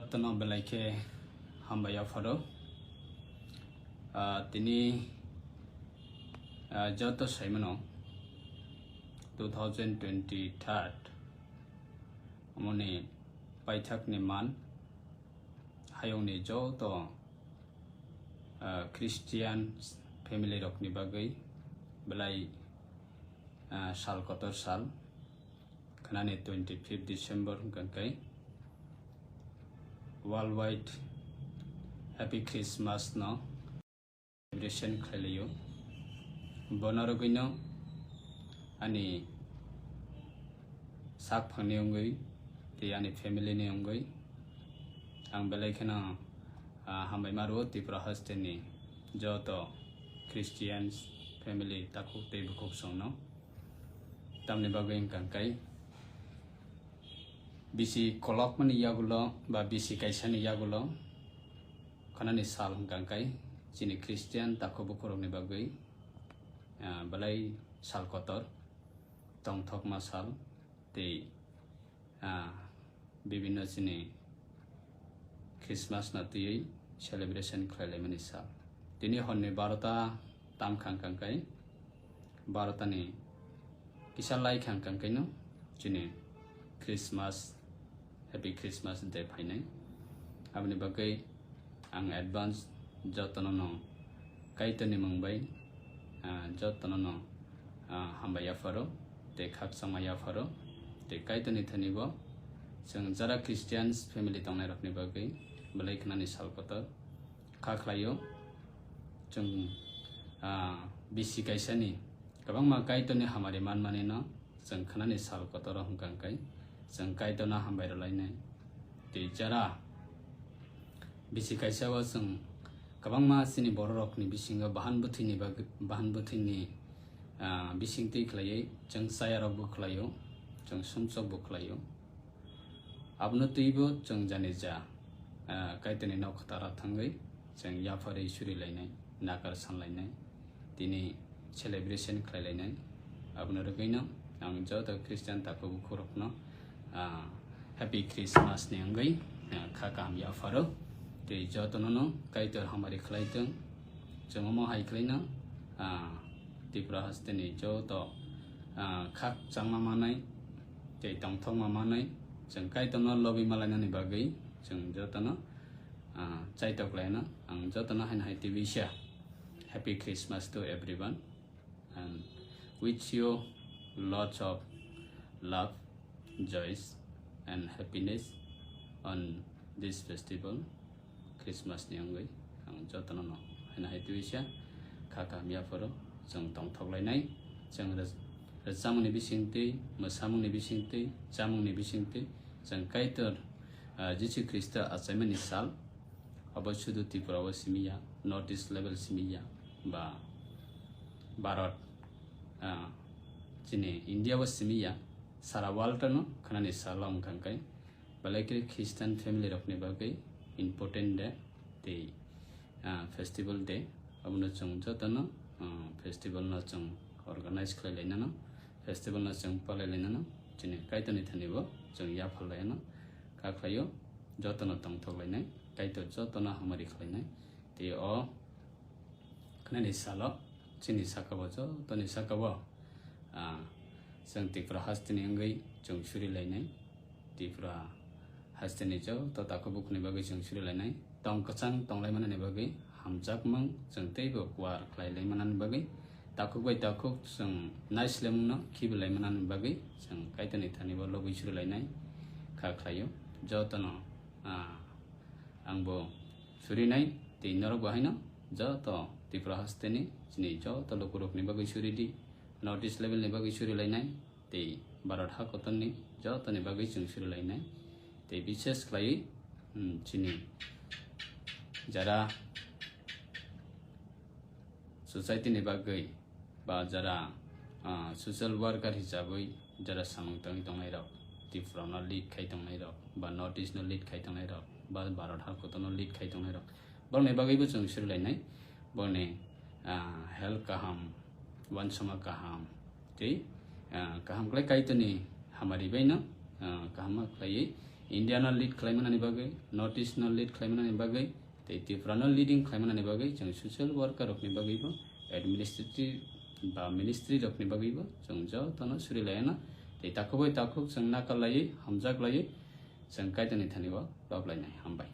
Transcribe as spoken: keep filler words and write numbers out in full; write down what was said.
Jotono belai khe hambai yapharo. Ah, tini, ah, joto saimano two thousand twenty-third amoni paithakni man hayungni joto, ah, Christian family rokni bagwi belai, ah, sal kotor sal. Khnani twenty-fifth December hwnkha khe worldwide Happy Christmas no celebration khlailaio. Bono rwgwino ani sak phangni wngwi tei ani family ni wngwi ang belai kheno, ah, hambai ma rwo Tripura hasteni joto Christians family takhuk tei bukhuk songno. Tamni bagwi hwnkha khe bisi kolokmani yagulo ba bisi kaisani yagulo khnani sal hwnkha khe chini Christian takhuk bukhurokni bagwi, ah, belai sal kotor, tongthokma sal tei, ah, bibinno chini Christmas no twiwi celebration khlailaimani sal. Tini horni barota tam khang khang khe, barota ni kisa lai khang khang khe no chini Christmas, Happy Christmas Day phainai. Aboni bagwi ang advance jotono no Kaitorni mung bai, ah, jotono no, ah, hambai yapharo tei khakchangma yapharo tei Kaitorni thani bo chwng jara Christians family tongnai rokni bagwi belai khnani sal kotor kha khlaio. Chwng, ah, bisi kaisani kwbangma Kaitorni hamari manmani no chwng khnani sal kotoro hwnkha khe chwng Kaitorno hambai rwlainai. Tei jara bisi kaisa o chwng kwbangma chini bororokni bisingo bahan bwthwini bag-, bahan bwthwini, ah, bisingtwi khlaiwi chwng chayarok bo khlaio, chwng sumsok bo khlaio. Abono twibo chwng jani ja, ah, Kaitorni nok kwthara thangwi chwng yapharwi surilainai, nakar sanlainai, tini celebration khlailainai. Abono rwgwino ang joto Christian takhuk bukhurokno, ah, Happy Christmas ni wngwi, ah, kha kaham yapharo. Tei jotono no Kaitor hamari khlai thwng. Chwng omo hai khlaino, ah, Tripura hasteni joto, ah, khakchangma manwi tei tongthokma manwi chwng Kaitorno lobwi malainani bagwi chwng jotono, ah, chaitok laino ang jotono haino hai twiwi sa Happy Christmas to everyone and wish you lots of love, joys and happiness on this festival. Christmas ni wngwi ang jotono no haino hai twiwi sa kha kaham yapharo chwng tongthok lainai, chwng rw-, rwchapmungni bisingtwi, mwsamungni bisingtwi, chamungni bisingtwi chwng Kaitor, ah, Jisu Khristo achaimani sal, abo sudu Tripura o simi ya, North East level simi ya, ba Bharat, ah, chini India o simi ya, sara world no khnani salo wngkha khe. Belai khe Christian family rokni bagwi important day tei, ah, festival day. Abono chwng jotono, ah, festival no chwng organize khlai lainano, festival no chwng palai lainano, chini Kaitorni thani bo chwng yaphar laino, kha khlaio, jotono tongthok lainai, Kaitor jotono hamari khlainai. Tei o khnani salo chini saka o, jotoni saka o, ah, chwng Tripura hasteni wngwi chwng suri lainai. Tripura hasteni joto takhuk bukhukni bagwi chwng suri lainai. Tong kwchang tong lai manani bagwi hamjakmung chwng teibo kuar khlai lai manani bagwi, takhuk bai takhuk chwng naislemungno khibi lai manani bagwi chwng Kaitorni thani bo lobwi suri lainai kha khlaio. Jotono, ah, ang bo surinai tei norok bo haino joto Tripura hasteni chini joto lukurokni bagwi suri di, North East level ni bagwi suri lainai tei Bharat ha kotorni jotoni bagwi chwng suri lainai tei bishes khlaiwi, hmm, chini jara society ni bagwi ba jara, ah, social worker hisabwi jara samung tangwi tongnairok, Tripura no lead khai tongnairok, ba North East no lead khai tongnairok, ba Bharat ha kotor no lead khai tongnairok, borokni bagwibo chwng suri lainai. Borokni, ah, health kaham, uansukma kaham, tei, ah, kaham khlai Kaitorni hamari baino, ah, kaham khlaiwi India no lead khlaimanani bagwi, North East no lead khlaimanani bagwi, tei Tripura no leading khlaimanani bagwi chwng social worker rokni bagwibo, administrative ba ministry rokni bagwibo chwng jotono suri laiana, tei takhuk bai takhuk chwng nakal laiwi, hamjak laiwi chwng Kaitorni thani o lob lainai. Hambai.